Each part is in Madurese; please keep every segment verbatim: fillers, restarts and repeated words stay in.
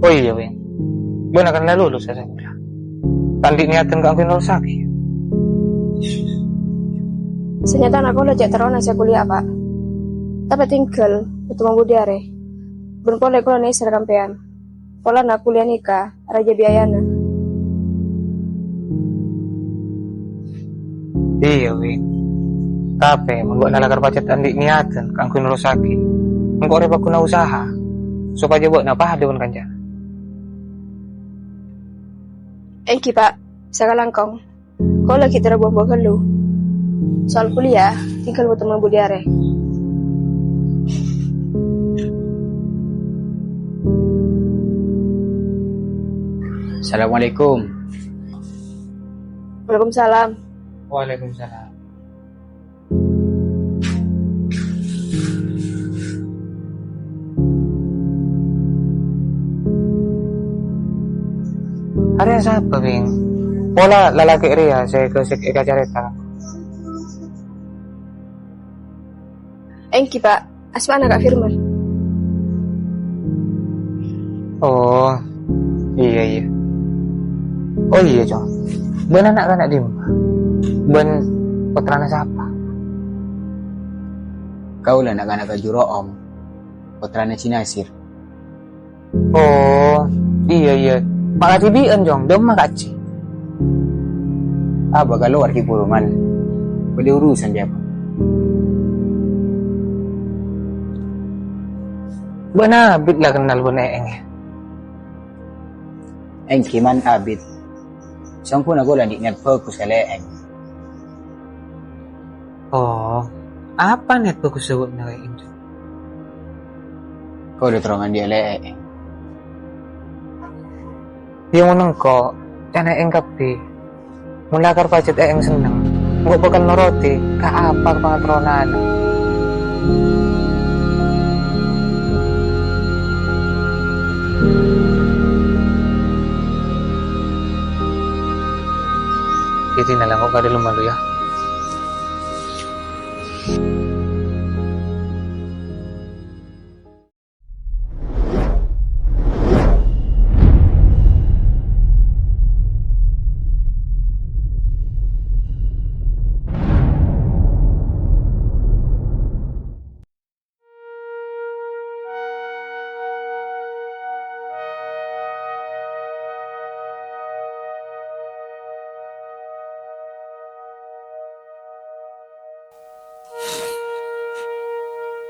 Oh iyâ, Weng. Bâ'na kan la lulus sakola. Ta' andi' niatan kaangghuy nerrossaghi. Sanyatana kaulâ cè' terrona sè kuliah, Pak. Tapè tinggal bâto mambudi arè. Bân polè kaulâ nèser ka sampèyan. Polana kuliah nèka rajâ biayana. Iyâ, Weng. Tapè mon bâ'na lakar pajhât andi' niatan kaangghuy nerrossaghi, engko' rèya paghuna usaha, sopajâ bâ'na padâ bân kancana. Èngghi, Pak. Sakalangkong. Kaulâ ghi' tèra buwâng-buwâng ghâllu. Soal kuliah, tinggal bâto mambudi arè. Assalamualaikum. Waalaikumsalam. Waalaikumsalam. Arèya sapa, Weng? Pola lalakè' rèya sè ghâsèk èkacarèta. Èngghi, Pak. Asmana Kak Firman. Oh, iyâ, iyâ. Oh iyâ, Cong. Bâ'na na'-kana' dimma? Bân pottrana sapa? Kaulâ na'-kana' Kak Juro'om, pottrana Ji Nasir. Oh, iyâ, iyâ. Ma' kadhibi'ân, Cong. Dimma, Kak Ji? Ah, bâkal lowar ghi' buru, Man. Bâdâ urusan, Jab. Bâ'na abit la kennal bân Eeng, yâ? Èngghi, Man, abit. Songghuna kaulâ andi' niat bhâghus ka Eeng. Oh, apa niat bhâghus bâ'na ka Eeng, Cong? Kaulâ terro ngandi'â Eeng. Yâ, mon engko', can Eeng kabbhi. Mon lakar pajhât Eeng senneng, engko' bâkal norodi ka apa pangaterrona. Jadi, nala engko' ka dâlem malu, yâ.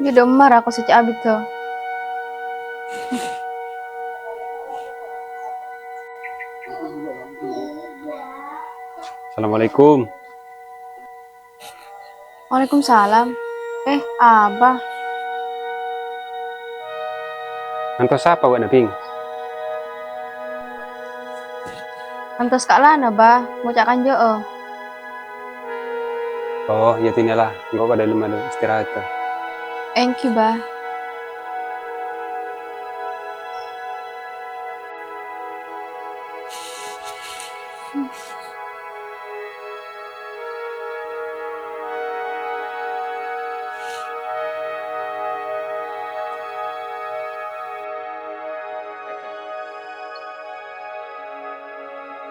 Jâ' dâ' emma ra ko sè cè' abit, to. Assalamualaikum. Waalaikumsalam. Eh, Abah. Ngantos sapa bâ'na, Bhing? Ngantos Kak Lana, Bah, ngoca' kanjâ'â. Oh, yâ, dinala, engko' ka dâlem malu istirahat, to. Èngghi, Bah.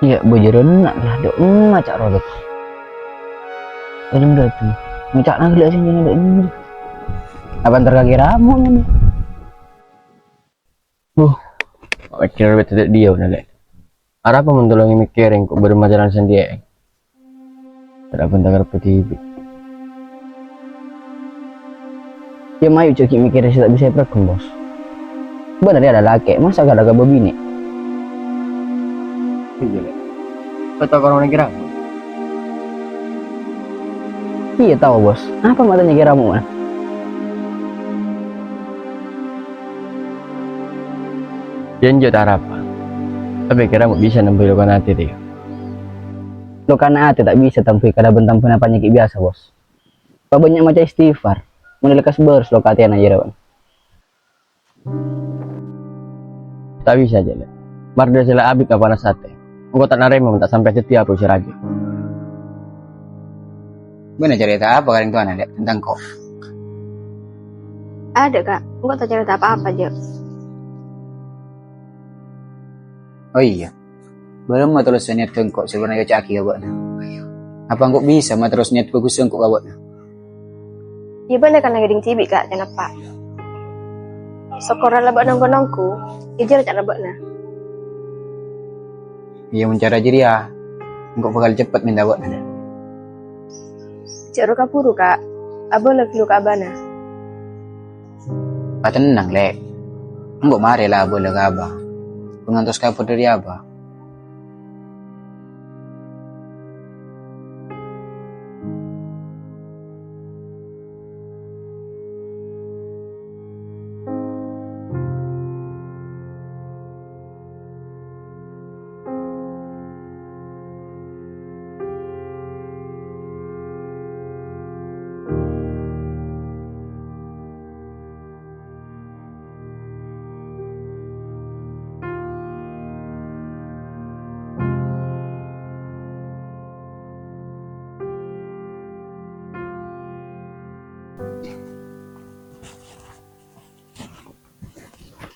Iyâ, bâjârânna la dâ' emma ca' rowa. Dâlem dâddi, ma' ca'na ghellâ' sè nyèna dâ' emma. Apa entar kakè ramo'na? Huh, pèkkèr bâdâ dâ' iyâ, Lè'. Arapa mon tolong mèkkèrè engko' bârâmma jalan sandhiyâ? Tadâ' bhânta karep dhibi'. Yâ, mayu jhâ' ghi' mèkkèrè sè ta' bisa èparèngghun, Bos. Bâ'na rèya lalakè', masa ghâlâ ka bâbinè'? Iyâ, Lè'. Kata korona kira. Iyâ, tao, Bos. Apa ma' tanya kira mo', man? Jhânjhi ta' arapa. Tapè kèra mo' bisa nembhâi lokana atè rèya. Lokana atè ta' bisa tambhâi kalabân tambhâna panyakè' biyasa, Bos. Pabânnya' maca istighfar. Mon lekkas bârâs loka atèna, yâ, Rawan. Ta' bisa, Jâ', Lè'. Mardhâ sè la abit ka panas atè. Engko' ta' narèma mon ta' sampè' dhâddhi abu sè rajâ. Bâ'na carèta apa ka rèng towana, Lè', tentang ko'? Adâ', Kak. Engko' ta' carèta pa-apa, Jâ'. Oh iyâ, bârâmma terros niyat engko' sè bâ'na èkaca'aghi ka bâ'na? Apa engko' bisa materros niyat bhâghussa engko' ka bâ'na? Iyâ, bâ'na kan la ngèdhing dhibi', Ka', ca'na Eppa'. Sokkorra la bâ'na nonggu-nonggu, jhâjhâr ca'na bâ'na. Iyâ, mon cara jârèya, engko' bhâkal ceppet mènta bâ'na, Lè'. Jhâ' ro kabhuru, Ka'. Abâlâ ghâllu ka abâna. Patennang, Lè'. Engko' marè la abâlâ ka abâ. Pon ngantos kabhâr dâri abâ.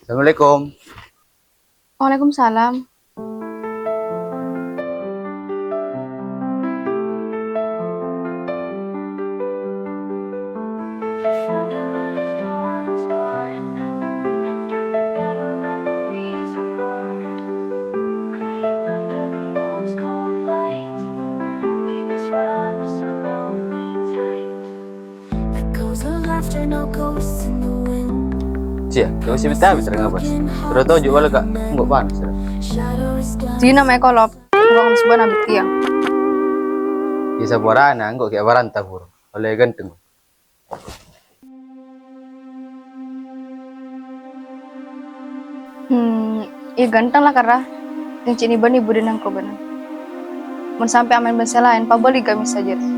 Assalamualaikum. Waalaikumsalam. Siya, kau si betawi serang apa? Terus tau juga ka, enggak panas. Dina mai kolop, enggak ngesban abit tiang. Bisa borana, enggak kayak baranta buru. Oleh ganteng. Hmm, iyâ ghântheng la kerra, sèng cè' nèbâ-nèbâ dâ' nangko bâ'na. Mon sampè' amèn bân sè laèn, pabâli ghâmissa jârèya.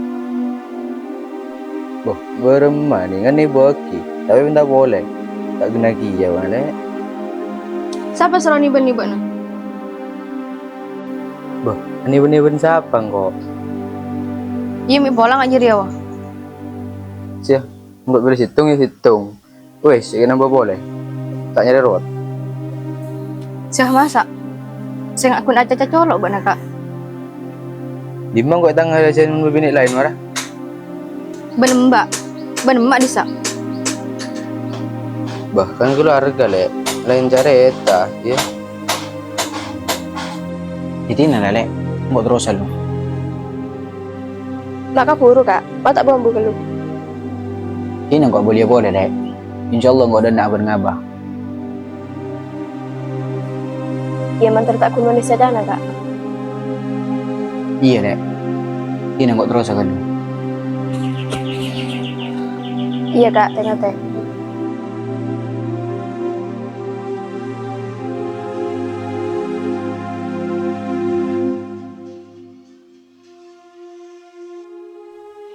Boh, bârâmma nèngan nèbâ'aghi, tapè mènta polè. Ta' ghenna kèya, Lè'. Sapa soro nèbâ-nèbâna? Boh, nèbâ-nèbâna sapa engko'? Iyâ, mè' pola nga' jârèya, wa. Siya, engko' bilâ sèttong, iyâ sèttong. Wes, iki nambah polè. Ta' nyarè rowat. Sah, masa'? Sèng aghun acaca colo' bâ'na, Ka'. Dimma engko' tang ngalajain bâbinè' laèn, mara? Bân emba'. Bân emma' dissa'. Bahkan keluarga, Lè'. Laèn carèta, yâ. Dina, Lè'. Engko' terrosa, lu. La kabhuru, Ka'. Ma' ta' bâmbu ghâllu. Dina engko' abâliyâ polè, Lè'. Insyaallah engko' dâ' enna' abân ngabâ. Iyâ, mandhâr ta' ghun nèsèdana, Ka'. Iyâ, Lè'. Dina engko' terrosa ghâllu. Iyâ, Ka', tè-ngatè.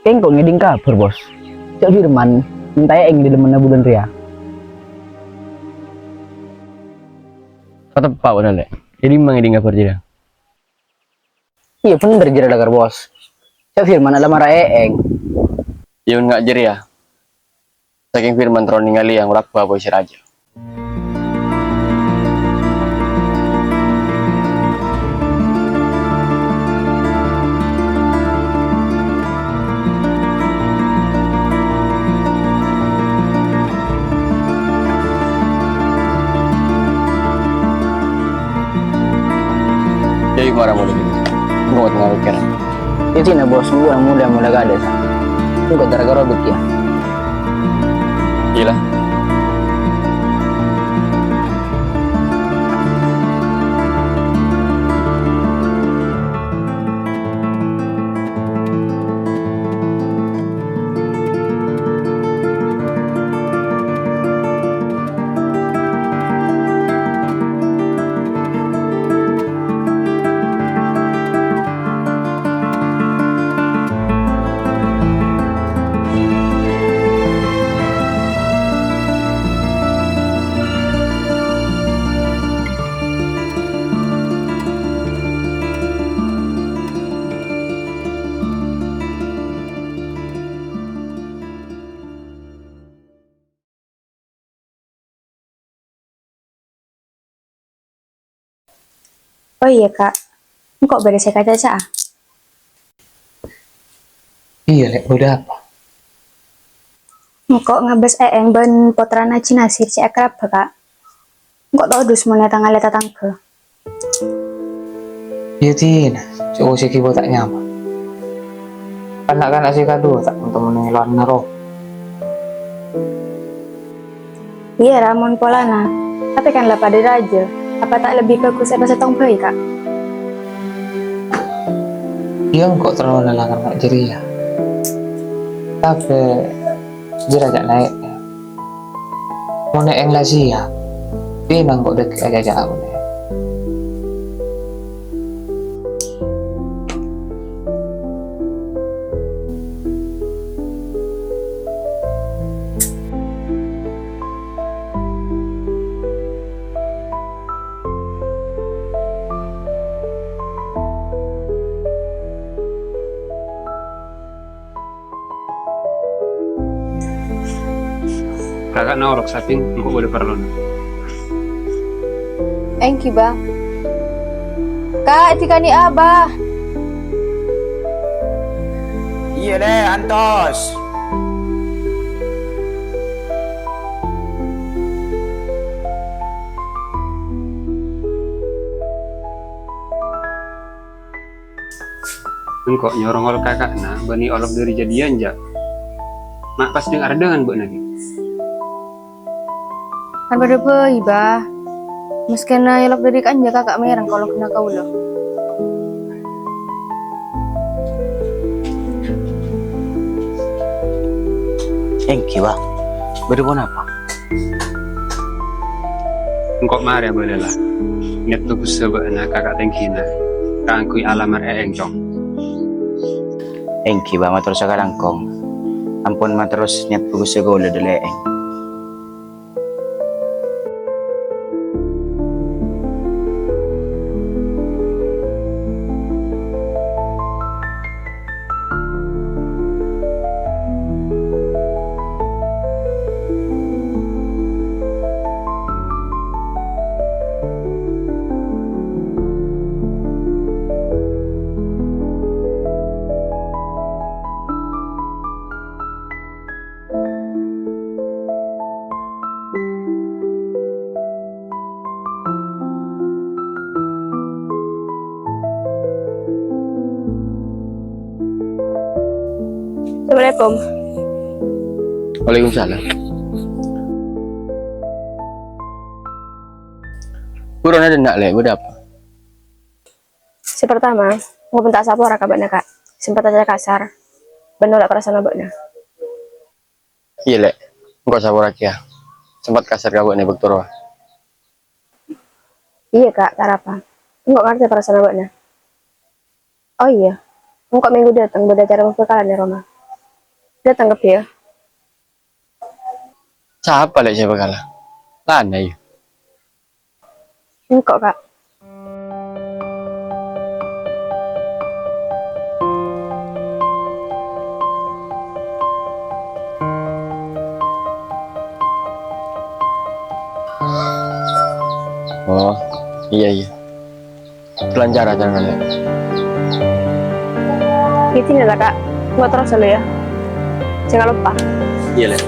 Engko' ngèdhing kabhâr, Bos. Cak Firman mènta èèng è dâlemmanna bulân rèya. Pateppa' bâ'na, Lè'. È dimma ngèdhing kabhâr jârèya? Iyâ, bhender jârèya lakar, Bos. Cak Firman alamara èèng. Iyâ, mon nga' jârèya. Sakèng Firman terro nèngalè yang lak baboy sè rajâ. Jadi marah mulai gini. Gue nggak tinggal mikir. Iyâ, dina, Bos, engko' mulai-mulai ka dâ'. Engko' gara-gara bâkiyâ. Iyâ la. Oh iyâ, Ka'. Engko' bâdâ sè èkacaca'a. Iyâ, Lè', bâdâ apa? Engko' ngabâs Eeng bân pottrana Haji Nasir sè akrabbhâ, Ka'. Engko' todus mon ètangalè tatangghâ. Iyâ, Dina, sè osè ghibâ ta' nyaman. Kan na'-kana' sè kaduwâ ta' mon-temmonè lowanna rowa. Iyâ, Ra, mon polana. Tapè kan la padâ rajâ. Apa ta' lebbi bhâghus èpasettong bhâi, Ka'? Iyâ, engko' terro la ngarep jârèya. Tapè, jârèya jhâ' naè'. Mon Eeng la siap, Dina engko' dâgghi' acaca'a mon Eeng. Kaka'na olok sapèng, engko' bâdâ parlona. Èngghi, Bâ. Ka', èdhikani'a, Bâ. Iyâ, Lè', antos. Engko' nyoro ngolok kaka'na bânnè olok dâri jhâdhiyân, jhâ'. Ma' pas dhâng-ardhângan bâ'na, ghi? Kan padâ bhâi, Bâ. Maskèna èolok dâri ka'anja kaka' mèreng ka olokna kaulâ. Èngghi, Bâ. Bâdâ ponapa? Engko' marè abâlâ la. Nèt bhâghussâ bâ'na kaka' tèngghina kaangghuy alamar Eeng, Cong. Èngghi, Bâ, mator sakalangkong. Ampon materros nèt bhâghussâ kaulâ dâlâ Eeng. Assalamualaikum. Waalaikumsalam. Buruan aja, Nak, Lè', bâdâ apa? Sè partama, engko' pènta sapora ka bâ'na, Ka'. Sempat acara kasar, bân nolak parasana bâ'na. Iyâ, Lè'. Engko' sapora kèya. Sempat kasar ka bâ'na è bâkto rowa. Iyâ, Ka', ta' arapa. Engko' ngartè parasana bâ'na. Oh iyâ, engko' mèngghu dâteng bâdâ acara mabhâkalan è roma. Dâteng kabbhi, yâ. Sapa, Lè', sè bhâkal? Lana, iyâ. Engko', Ka'. Oh, iyâ, iyâ. Lancar acarana, Lè'. Ghi dinna la, Ka'. Engko' terros dulu, yâ. Jhângan loppa. Iyâ, Lè'.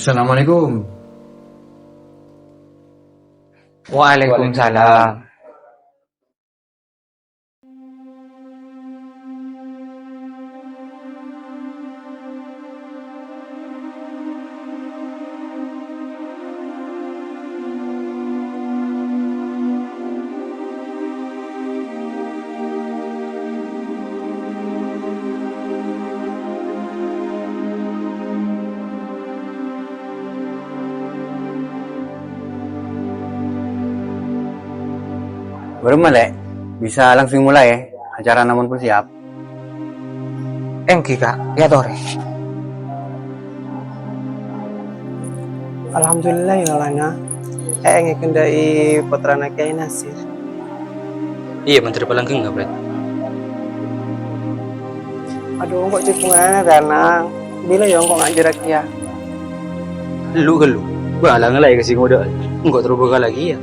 Assalamualaikum. Waalaikumsalam. Bârâmma, Lè'? Bisa langsung mulai, yâ? Acarana mon pon siap. Èngghi, Ka'. Èyatorè. Alhamdulillah, yâ, Lana. Èngghi èkendhâ'i pottrana Kèyaè Nasir. Iyâ, mandhâr palangghângnga, Brèt. Adhu, engko' cè' bhungana, Danang. Bilâ, yâ, engko' ngajhârrâ kèya? Ghâllu, ghâllu. Bâ' la ngalaè ka sè ngodâ'â. Engko' terro bhâkal laghi, yâ.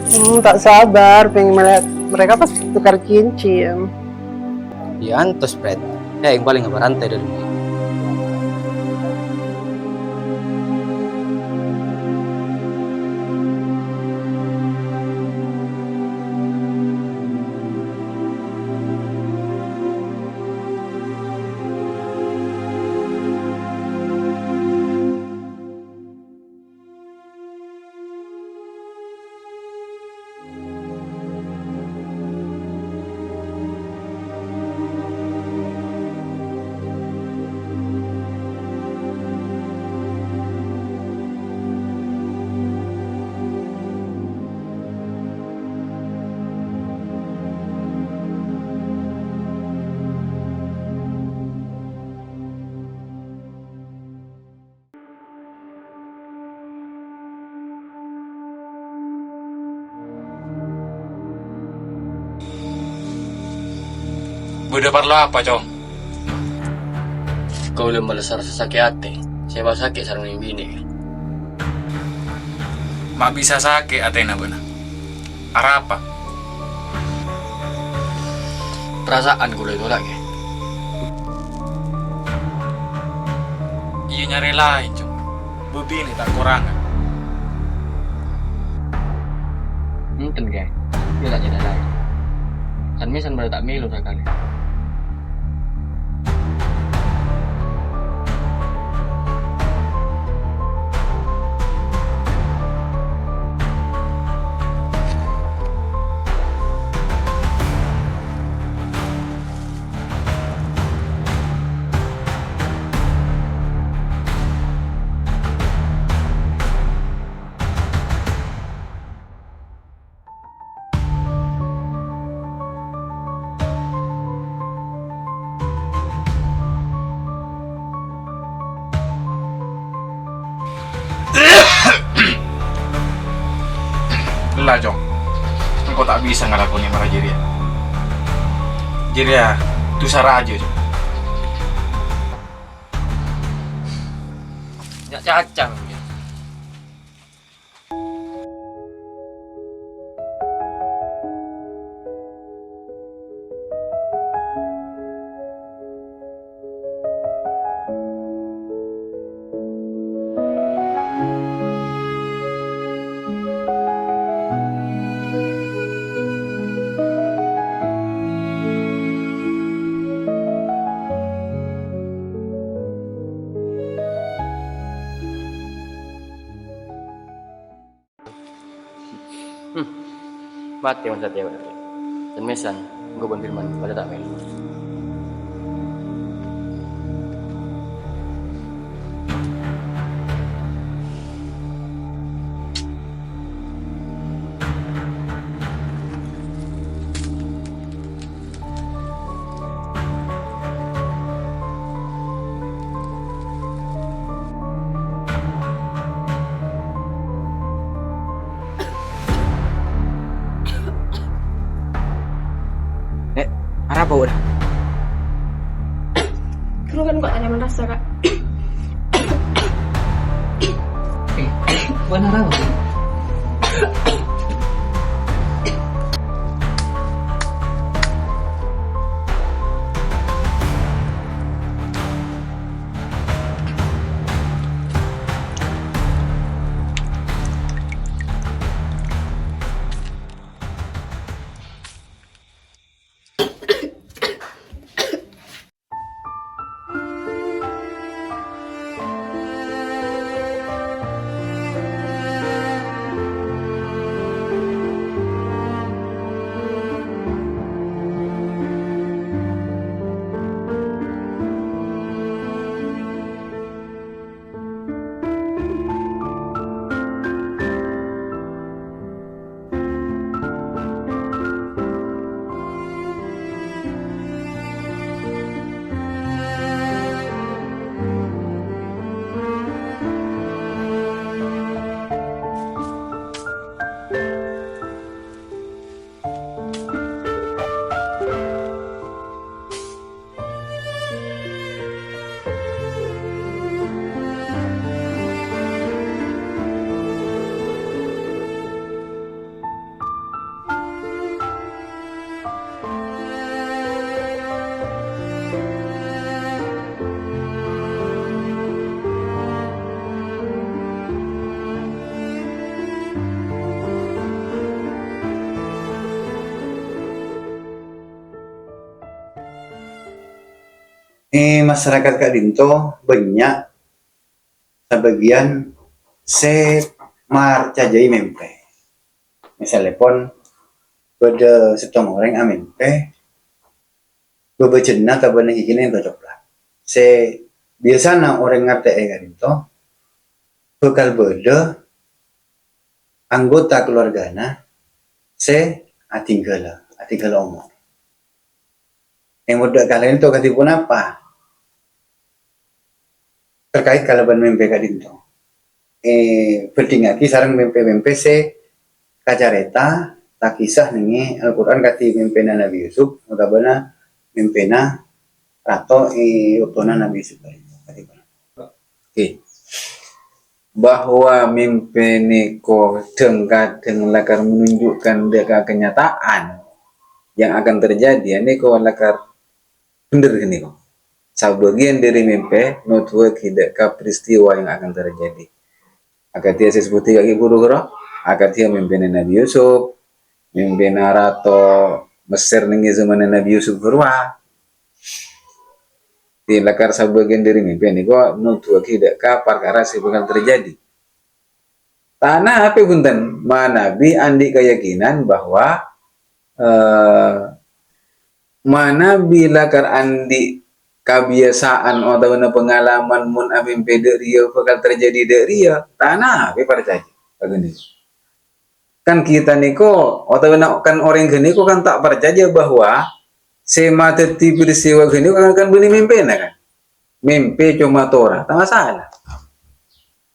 Hmm, tak sabar, pengen melihat mereka pas tukar cincin. Yâ, antos, Brèt. Eh, yang paling apa rantai dari Bâdâ parlo apa, Cong? Kaulâ malessa rassa sakè' atè sè èpasakè' sareng binè'. Ma' bisa sakè' atèna bâ'na? Arapa? Parasa'an kaulâ ètolak, Kè. Iyâ, nyarè laèn, Cong. Bâbinè' ta' korangan. Enten, Kè. Iyâ, ta' nyarè laèn. San-mèsan bâdâ ta' mèlo sakalè. Ella, Cong. Engko' ta' bisa ngalakonè mara jârèya. Jârèya dhusa rajâ, Cong. Nya' cacang, Cong. Hmm. Matè mon satèya bâ'na. San-mèsan, engko' bân Firman padâ ta' mèlo. Eh, arapa, Wak? Ghuru kan kok tanya merasa, Kak. Eh, bâ'na arapa, Wak? È masarakat ka'dinto bânnya' sabâgiyân sè marcajâi mèmpè. Misalèpon bâdâ sèttong orèng amèmpè, bâbâjâna tabâna ghighina ènto coplat. Sè biyasana orèng ngartè'è ka'dinto bhâkal bâdâ anggota kaluwargana sè adhinggâlâ, adhinggâlâ omor. È moddhâ ka'dinto kadhi ponapa? Terkait kalabân mèmpè ka'dinto. È, bhândhingngaghi sareng mèmpè-mèmpè sè kacarèta, takisah nèng è Al-Qur'an kadhi mèmpèna Nabi Yusuf, otabâna mèmpèna rato è bâktona Nabi Yusuf ka'dinto. Kadhi ponapa? Oke. Bahwa mèmpè nèko dhâng-kadhâng lakar menunjukkan dâ' ka kenyataan yang akan terjadi, nèko lakar bhender ghânèko. Sabâgiyân dâri mèmpè nodhuwâghi dâ' ka peristiwa yang akan terjadi. Akadhi sè èsebbhuttaghi buru ghâro, akadhi mèmpèna Nabi Yusuf, mèmpèna rato Messer nèng è zamanna Nabi Yusuf ghârowa. Di lakar sabâgiyân dâri mèmpè nèko nodhuwâghi dâ' ka parkara sè bhâkal terjadi. Tana apa bhunten, manabi andi' kayakinan bahwa, eh, manabi lakar andi' kabiyasaan otabâna pengalaman mon amèmpè dâ' rèya bhâkal terjadi dâ' rèya, tana apa parcajâ ka ghânèko. Kan kita nèko, otabâna kan orèng ghânèko kan ta' parcajâ bahwa sè madhâddhi peristiwa ghânèko kan, kan bânnè mèmpèna kan. Mèmpè coma tora, ta' masalah.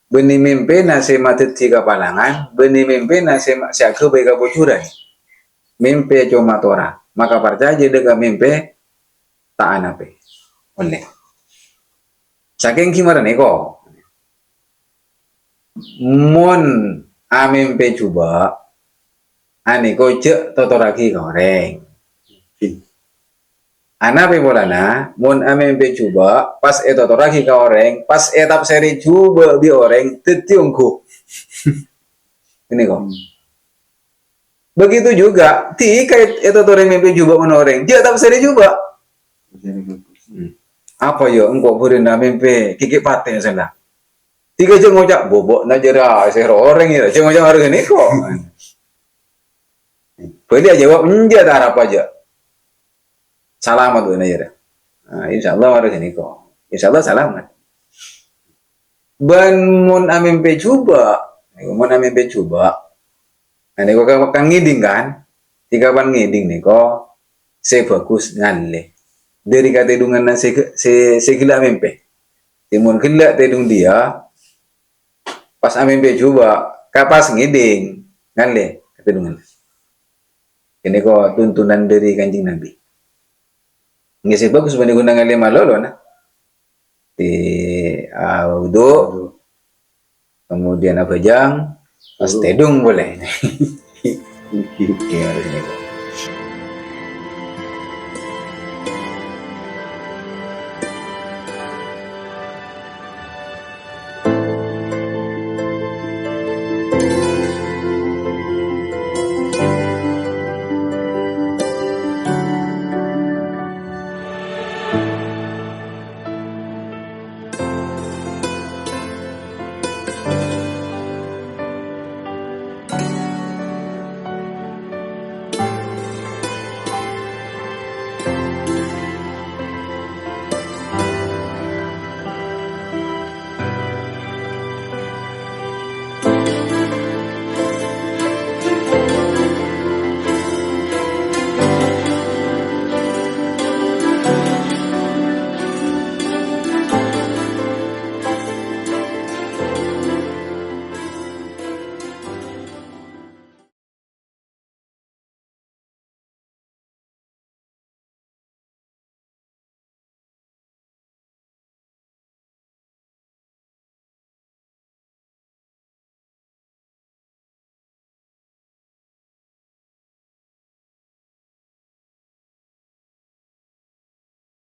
Bânnè mèmpèna sè madhâddhi kapalangan, bânnè mèmpèna sè ma-, sè aghâbây kabhujuran. Mèmpè coma tora, maka parcajâ dâ' ka mèmpè ta' anapè. Ollè. Sakèng ghi mara nèko. Mon amèmpè jhubâ', anèko jhâ' totorraghi ka orèng. Anapè polana, mon amèmpè jhubâ', pas ètotorraghi ka orèng, pas ètafsèrè jhubâ' bi' orèng, dhâddhi ongghu. Ghânèko. Hmm. Begitu juga, dhika ètotorè mèmpè jhubâ' mon orèng, jhâ' tafsèrè jhubâ'. Hmm. Apa ya, engko' bhurina mèmpè kèkè patè, misalnya. Dhika jhâ' ngoca', "Bobokna jârèya sè orèng ya," jhâ' ngoca' arè ghânèko. Bâli ajâwâb, "Enjâ', ta' arapa jâ'." Salamet bâ'na jârèya. Nah, insyaallah arè ghânèko. Insyaallah salamet. Bân mon amèmpè jhubâ', mon amèmpè jhubâ', Nah, nèko ka-, kan ngèdhing, kan? Dhika pan ngèdhing nèko sè bhâghus ngallè. Dâri katèdunganna sè ghe-, sè, sè ghellâ' mèmpè. Sè mon ghellâ' tèdung dhiyâ, pas amèmpè jhubâ', ka pas ngèdhing, ngallè katèdunganna. Ghânèko tuntunan dâri Kanjeng Nabi. Ngghi sè bhâghus bânnè ghun ngallè malolo, nah. Di, ah, wudu, kemudian abhâjâng, pas tèdung polè. Oke, harus ini.